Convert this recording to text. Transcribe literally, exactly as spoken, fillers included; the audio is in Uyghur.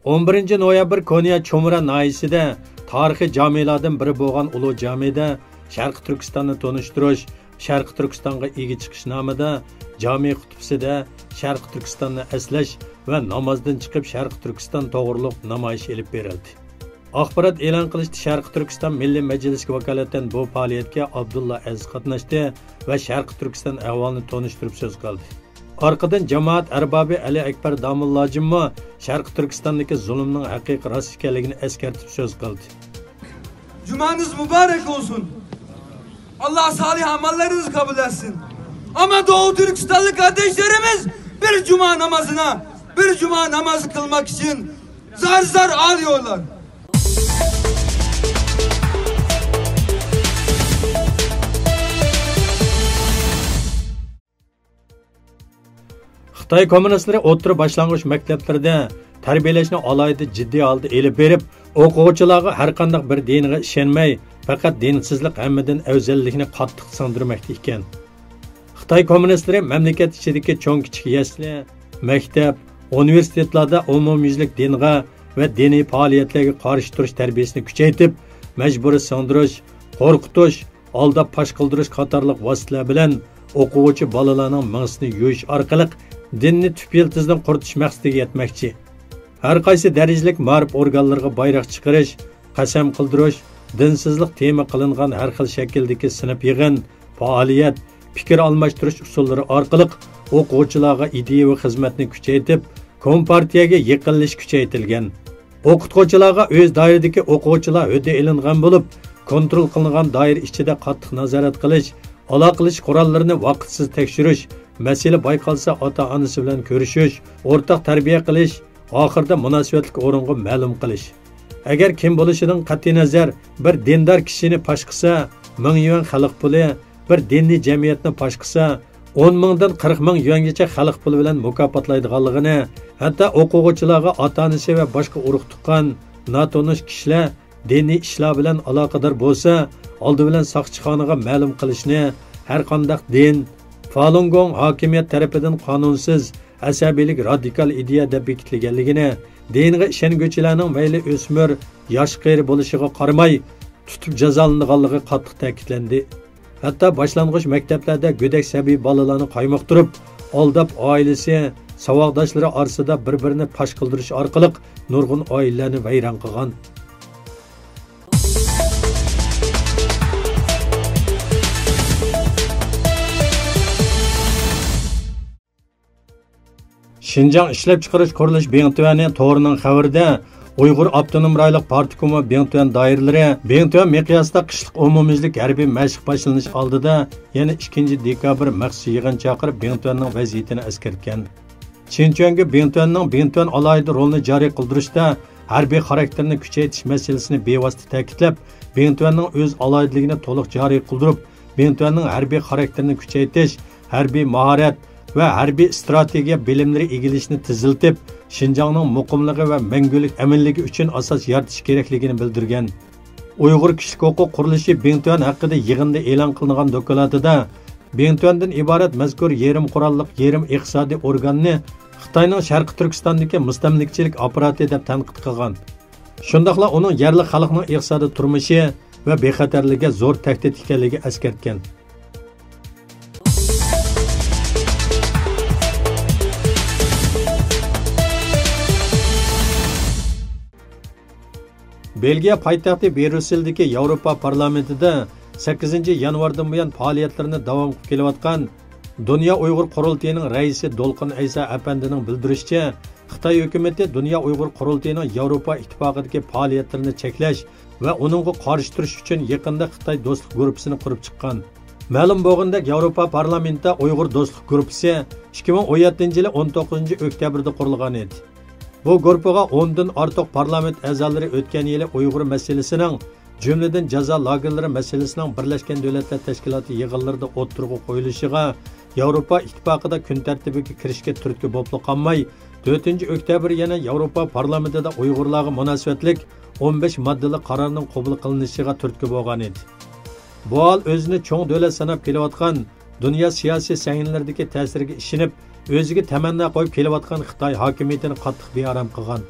ئون بىرىنچى نويابىر كونيا چومرا ناھىيەسىدە تارىخىي جامىلاردىن بىرى بولغان ئۇلۇغ جامىدە شەرقىي تۈركىستاننى تونۇشتۇرۇش، شەرقىي تۈركىستانغا ئىگە چىقىش نامىدا جامى خۇتبىسىدە شەرقىي تۈركىستاننى ئەسلەش ۋە نامازدىن چىقىپ شەرقىي تۈركىستان توغرۇلۇق نامايىش ئېلىپ بېرىلدى. ئاخبارات ئېلان قىلىشتا شەرقىي تۈركىستان مىللىي مەجلىسىگە ۋاكالىتەن بۇ پائالىيەتكە ئابدۇللا ئەزىز قاتناشتى ۋە شەرقىي تۈركىستان ئەھۋالىنى تونۇشتۇرۇپ سۆز قىلدى. ئارقىدىن جامائەت ئەربابى ئەلى ئەكبەر داموللاجىممۇ شەرقىي تۈركىستاندىكى زۇلۇمنىڭ ھەقىقىي راست ئىكەنلىكىنى ئەسكەرتىپ سۆز قىلدى. Cumanız mübarek olsun. Allah salih amellerinizi kabul etsin. Ama Doğu Türkistanlı kardeşlerimiz bir cuma namazına, bir cuma namazı kılmak için zar zar ağlıyorlar. خىتاي كوممۇنىستلىرى ئوتتۇرا باشلانغۇچ مەكتەپلىرىدە تەربىيەلەشنى ئالاھىدە جىددىي ھالدا ئېلىپ بېرىپ، ئوقۇغۇچىلارغا ھەرقانداق بىر دىنغا ئىشەنمەي، پەقەت دىنسىزلىق ھەممىدىن ئەۋزەللىكنى قاتتىق سىڭدۈرمەكتە ئىكەن. خىتاي كوممۇنىستلىرى مەملىكەت ئىچىدىكى چوڭ-كىچىك يەسلى، مەكتەپ، ئۇنىۋېرسىتېتلاردا ئومۇميۈزلۈك دىنغا ۋە دىنىي پائالىيەتلەرگە قارشى تۇرۇش تەربىيەسىنى كۈچەيتىپ، مەجبۇرىي سىڭدۈرۈش، قورقۇتۇش، ئالداپ پاش قىلدۇرۇش قاتارلىق ۋاسىتىلەر بىلەن ئوقۇغۇچى بالىلارنىڭ مېڭىسىنى يۇيۇش ئارقىلىق دىننى تۈپ يىلتىزىدىن قۇرۇتۇش مەقسىتىگە يەتمەكچى. ھەر قايسى دەرىجىلىك مائارىپ ئورگانلىرىغا بايراق چىقىرىش، قەسەم قىلدۇرۇش، دىنسىزلىق تېما قىلىنغان ھەر خىل شەكىلدىكى سىنىپ يىغىن، پائالىيەت، پىكىر ئالماشتۇرۇش ئۇسۇللىرى ئارقىلىق ئوقۇغۇچىلارغا ئىدىيەۋى خىزمەتنى كۈچەيتىپ، كومپارتىيەگە يېقىنلىشىش كۈچەيتىلگەن. ئوقۇتقۇچىلارغا ئۆز دائىرىدىكى ئوقۇغۇچىلار ھۆددە ئېلىنغان بولۇپ، كونترول قىلىنغان دائىرە ئىچىدە قاتتىق نازارەت قىلىش، ئالاقىلىشىش قوراللىرىنى ۋاقىتسىز تەكشۈرۈش، مەسىلە بايقالسا ئاتا-ئانىسى بىلەن كۆرۈشۈش، ئورتاق تەربىيە قىلىش، ئاخىرىدا مۇناسىۋەتلىك ئورۇنغا مەلۇم قىلىش. ئەگەر كىم بولۇشىدىن قەتئىينەزەر، بىر دىندار كىشىنى پاش قىلسا، مىڭ يۈەن خەلق پۇلى، بىر دىنىي جەمئىيەتنى پاش قىلسا، ئون مىڭدىن قىرىق مىڭ يۈەنگىچە خەلق پۇلى بىلەن مۇكاپاتلايدىغانلىقىنى، ھەتتا ئوقۇغۇچىلارغا ئاتا-ئانىسى ۋە باشقا ئۇرۇق-تۇغقان، ناتونۇش كىشىلەر دىنىي ئىشلار بىلەن ئالاقىدار بولسا، ئالدى بىلەن ساقچىخانىغا مەلۇم قىلىشنى، ھەرقانداق دىن، فالۇنگوڭ ھاكىمىيەت تەرىپىدىن قانۇنسىز، ئەسەبىيلىك رادىكال ئىدىيە دەپ بېكىتىلگەنلىكىنى، دىنغا ئىشەنگۈچىلەرنىڭ مەيلى ئۆسمۈر، ياش-قېرى بولۇشىغا قارىماي، تۇتۇپ جازالىنىدىغانلىقى قاتتىق تەكىتلەندى. ھەتتا باشلانغۇچ مەكتەپلەردە گۆدەك سەبىي بالىلارنى قايمۇقتۇرۇپ، ئالداپ ئائىلىسى، ساۋاقداشلىرى ئارىسىدا بىر-بىرىنى پاش قىلدۇرۇش ئارقىلىق نۇرغۇن ئائىلىلەرنى ۋەيران قىلغان. شىنجاڭ ئىشلەپچىقىرىش قۇرۇلۇشى بىڭتۈەنى تورىنىڭ خەۋىرىدە، ئۇيغۇر ئاپتونوم رايونلۇق پارتكومى بىڭتۈەن دائىرىلىرى بىڭتۈەن مىقياسىدا قىشلىق ئومۇميۈزلۈك ھەربىي مەشىق باشلىنىش ئالدىدا يەنە ئىككىنچى دېكابىر مەخسۇس يىغىن چاقىرىپ، بىڭتۈەننىڭ ۋەزىيىتىنى ئەسكەرتكەن. چىن چۈەنگې بىڭتۈەننىڭ بىڭتۈەن ئالاھىدە رولىنى جارى قىلدۇرۇشتا ھەربىي خاراكتېرنى كۈچەيتىش مەسىلىسىنى بىۋاسىتە تەكىتلەپ، بىڭتۈەننىڭ ئۆز ئالاھىدىلىكىنى تولۇق جارى قىلدۇرۇپ، بىڭتۈەننىڭ ھەربىي خاراكتېرىنى كۈچەيتىش، ھەربىي ماھارەت ۋە ھەربىي ئىستراتېگىيە بىلىملىرى ئىگىلىشىنى تېزلىتىپ، شىنجاڭنىڭ مۇقىملىقى ۋە مەڭگۈلۈك ئەمىنلىكى ئۈچۈن ئاساس يارىتىش كېرەكلىكىنى بىلدۈرگەن. ئۇيغۇر كىشىلىك ھوقۇق قۇرۇلۇشى بىڭتۈەن ھەققىدە يىغىندا ئېلان قىلىنغان دوكلاتىدا، بىڭتۈەندىن ئىبارەت مەزكۇر يېرىم قوراللىق، يېرىم ئىقتىسادىي ئورگاننى خىتاينىڭ شەرقىي تۈركىستاندىكى مۇستەملىكىچىلىك ئاپپاراتى دەپ تەنقىد قىلغان. شۇنداقلا ئۇنىڭ يەرلىك خەلقنىڭ ئىقتىسادىي تۇرمۇشى ۋە بىخەتەرلىكىگە زور تەھدىت ئىكەنلىكىگە ئەسكەرتكەن. بېلگىيە پايتەختى بريۇسسېلدىكى ياۋروپا پارلامېنتىدا سەككىزىنچى يانۋاردىن بۇيان پائالىيەتلىرىنى داۋام قىلىپ كېلىۋاتقان دۇنيا ئۇيغۇر قۇرۇلتىيىنىڭ رەئىسى دولقۇن ئەيسا ئەپەندىنىڭ بىلدۈرۈشىچە، خىتاي ھۆكۈمىتى دۇنيا ئۇيغۇر قۇرۇلتىيىنىڭ ياۋروپا ئىتتىپاقىدىكى پائالىيەتلىرىنى چەكلەش ۋە ئۇنىڭغا قارشى تۇرۇش ئۈچۈن يېقىندا خىتاي دوستلۇق گۇرۇپپىسىنى قۇرۇپ چىققان. مەلۇم بولغىنىدەك، ياۋروپا پارلامېنتىدا ئۇيغۇر دوستلۇق گۇرۇپپىسى ئىككى مىڭ ئون يەتتىنچى يىلى ئون توققۇزىنچى ئۆكتەبىردە قۇرۇلغان ئىدى. بۇ گۇرۇپپىغا ئوندىن ئارتۇق پارلامېنت ئەزالىرى ئۆتكەن يىلى ئۇيغۇر مەسىلىسىنىڭ، جۈملىدىن جازا لاگېرلىرى مەسىلىسىنىڭ بىرلەشكەن دۆلەتلەر تەشكىلاتى يىغىنلىرىدا ئوتتۇرىغا قويۇلۇشىغا ياۋروپا ئىتتىپاقىدا كۈن تەرتىپىگە كىرىشكە تۈرتكە بولۇپلا قالماي، تۆتىنچى ئۆكتەبىر يەنە ياۋروپا پارلامېنتىدا ئۇيغۇرلارغا مۇناسىۋەتلىك ئون بەش ماددىلىق قارارنىڭ قوبۇل قىلىنىشىغا تۈرتكە بولغان ئىدى. بۇ ھال ئۆزىنى چوڭ دۆلەت ساناپ كېلىۋاتقان، دۇنيا سىياسىي سەھنىلىرىدىكى تەسىرىگە ئىشىنىپ، ئۆزىگە تەمەننا قويۇپ كېلىۋاتقان خىتاي ھاكىمىيىتىنى قاتتىق بىئارام قىلغان.